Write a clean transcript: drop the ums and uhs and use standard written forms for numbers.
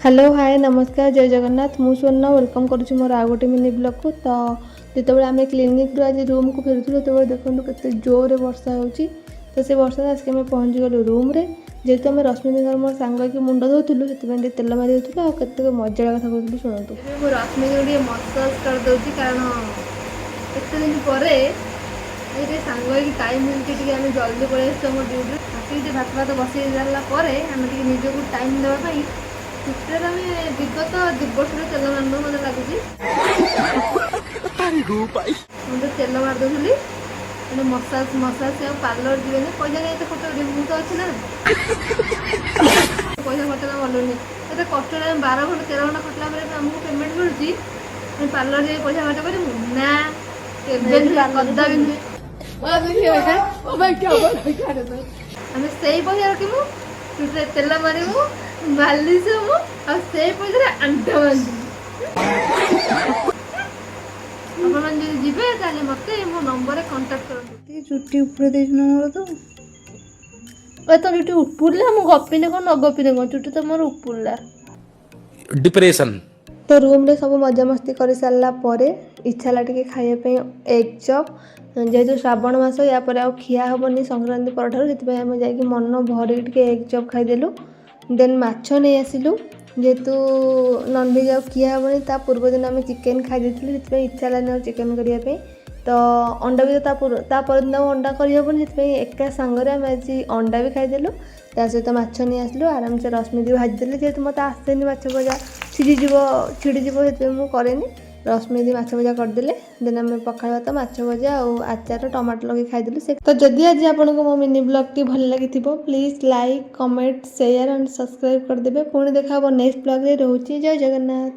Hello, ହାଏ, ନମସ୍କାର, ଜୟ ଜଗନ୍ନାଥ। ମୁଁ ସ୍ୱର୍ଣ୍ଣ welcome କରୁଛି ମୋର ଆଉ ଗୋଟେ ମିନି ବ୍ଲଗ୍କୁ। ତ ଯେତେବେଳେ ଆମେ କ୍ଲିନିକ୍ରୁ ଆଜି ରୁମ୍କୁ ଫେରୁଥିଲୁ, ସେତେବେଳେ ଦେଖନ୍ତୁ କେତେ ଜୋରରେ ବର୍ଷା ହେଉଛି। ତ ସେ ବର୍ଷାରେ ଆସିକି ଆମେ ପହଞ୍ଚିଗଲୁ ରୁମ୍ରେ। ଯେହେତୁ ଆମେ ରଶ୍ମିଙ୍କର ମୋର ସାଙ୍ଗ ହେଇକି ମୁଣ୍ଡ ଧୋଉଥିଲୁ, ସେଥିପାଇଁ ଟିକେ ତେଲ ମାରି ଦେଉଥିଲୁ ଆଉ କେତେ ମଜାଳିଆ କଥା କହୁଥିଲୁ, ଶୁଣନ୍ତୁ। ଏବେ ମୁଁ ରଶ୍ମିକୁ ଟିକେ ମସାଜ କରିଦେଉଛି, କାରଣ କେତେ ଦିନ ପରେ ଆଜି ଟିକେ ସାଙ୍ଗ ହେଇକି ଟାଇମ୍ ମିଳୁଛି। ଟିକେ ଆମେ ଜଲ୍ଦି ପଳେଇ ଆସିଛୁ ଆମ ଡ୍ୟୁଟିରେ। ଆସିକି ଟିକେ ଭାତ ଭାତ ବସେଇ ସାରିଲା ପରେ ଆମେ ଟିକେ ନିଜକୁ ଟାଇମ୍ ଦେବା ପାଇଁ, ଚୁଟିରେ ଆମେ ବିଗତ 2 ବର୍ଷର ତେଲ ମାରିନୁ ମୋତେ ଲାଗୁଛି। ମୁଁ ତ ତେଲ ମାରିଦେଉଥିଲି। କିନ୍ତୁ ମସାଜ ମସାଜ ଆଉ ପାର୍ଲର ଯିବେନି, ପଇସା କାହିଁ ଏତେ ଖର୍ଚ୍ଚ କରିବି? ମୁଁ ତ ଅଛି ନା, ପଇସା ଖର୍ଚ୍ଚ କରିବା ଭଲ ନୁହେଁ। ଏତେ କଷ୍ଟରେ ଆମେ 12 ଘଣ୍ଟା 13 ଘଣ୍ଟା ଖଟିଲା ପରେ ବି ଆମକୁ ପେମେଣ୍ଟ ମିଳୁଛି, ଆମେ ପାର୍ଲର ଯାଇ ପଇସା ଖର୍ଚ୍ଚ କରିବୁ ନା? କେବେ ନୁହେଁ, କଦା ବି ନୁହେଁ। ଆମେ ସେଇ ପଇସା ରଖିବୁ, ଚୁଟିରେ ତେଲ ମାରିବୁ, ମାଲିସ ହବୁ ଆଉ ସେଇ ପଇସାରେ ଆଣ୍ଠା ବାନ୍ଧିବୁ। ଆପଣମାନେ ଯଦି ଯିବେ, ତାହେଲେ ମୋତେ ମୋ ନମ୍ବରରେ କଣ୍ଟାକ୍ଟ କରନ୍ତୁ। ଚୁଟି ଉପୁଡ଼େଇ ଦେଇଛୁ ନା ମୋର ତ। ଏ ତ ଚୁଟି ଉପୁଡ଼ିଲା, ମୁଁ ଗପିନେ କ'ଣ ନ ଗପିନେ କ'ଣ, ଚୁଟି ତ ମୋର ଉପୁଡ଼ିଲା। डिप्रेशन। ତ ରୁମ୍ରେ ସବୁ ମଜାମସ୍ତି କରିସାରିଲା ପରେ ଇଚ୍ଛା ହେଲା ଟିକେ ଖାଇବା ପାଇଁ ଏଗ୍ ଚପ୍। ଯେହେତୁ ଶ୍ରାବଣ ମାସ, ୟା ପରେ ଆଉ ଖିଆ ହେବନି ସଂକ୍ରାନ୍ତି ପରଠାରୁ, ସେଥିପାଇଁ ଆମେ ଯାଇକି ମନ ଭରିକି ଟିକେ ଏଗ୍ ଚପ୍ ଖାଇଦେଲୁ। ଦେନ୍ ମାଛ ନେଇ ଆସିଲୁ। ଯେହେତୁ ନନଭେଜ୍ ଆଉ ଖିଆ ହେବନି, ତା ପୂର୍ବଦିନ ଆମେ ଚିକେନ୍ ଖାଇ ଦେଇଥିଲୁ, ସେଥିପାଇଁ ଇଚ୍ଛା ହେଲାନି ଆଉ ଚିକେନ୍ କରିବା ପାଇଁ। ତ ଅଣ୍ଡା ବି ତ ତା ପରଦିନ ଆଉ ଅଣ୍ଡା କରିହେବନି, ସେଥିପାଇଁ ଏକା ସାଙ୍ଗରେ ଆମେ ଆଜି ଅଣ୍ଡା ବି ଖାଇଦେଲୁ। ତା ସହିତ ମାଛ ନେଇ ଆସିଲୁ। ଆରାମସେ ରଶ୍ମିଦି ଭାଜିଦେଲେ। ଯେହେତୁ ମୋତେ ଆସେନି, ମାଛ ଭଜା ଛିଡ଼ିଯିବ ଛିଡ଼ିଯିବ, ସେଥିପାଇଁ ମୁଁ କରେନି। ରଶ୍ମିଦି ମାଛ ଭଜା କରିଦେଲେ। ଦେନ୍ ଆମେ ପଖାଳ ଭାତ, ମାଛ ଭଜା ଆଉ ଆଚାର ଟମାଟୋ ଲଗେଇ ଖାଇଦେଲୁ ସେ। ତ ଯଦି ଆଜି ଆପଣଙ୍କୁ ମୋ ମିନି ବ୍ଲଗ୍ଟି ଭଲ ଲାଗିଥିବ, please like, comment, share and subscribe କରିଦେବେ। ପୁଣି ଦେଖା ହେବ ନେକ୍ସଟ ବ୍ଲଗ୍ରେ। ରହୁଛି, ଜୟ ଜଗନ୍ନାଥ।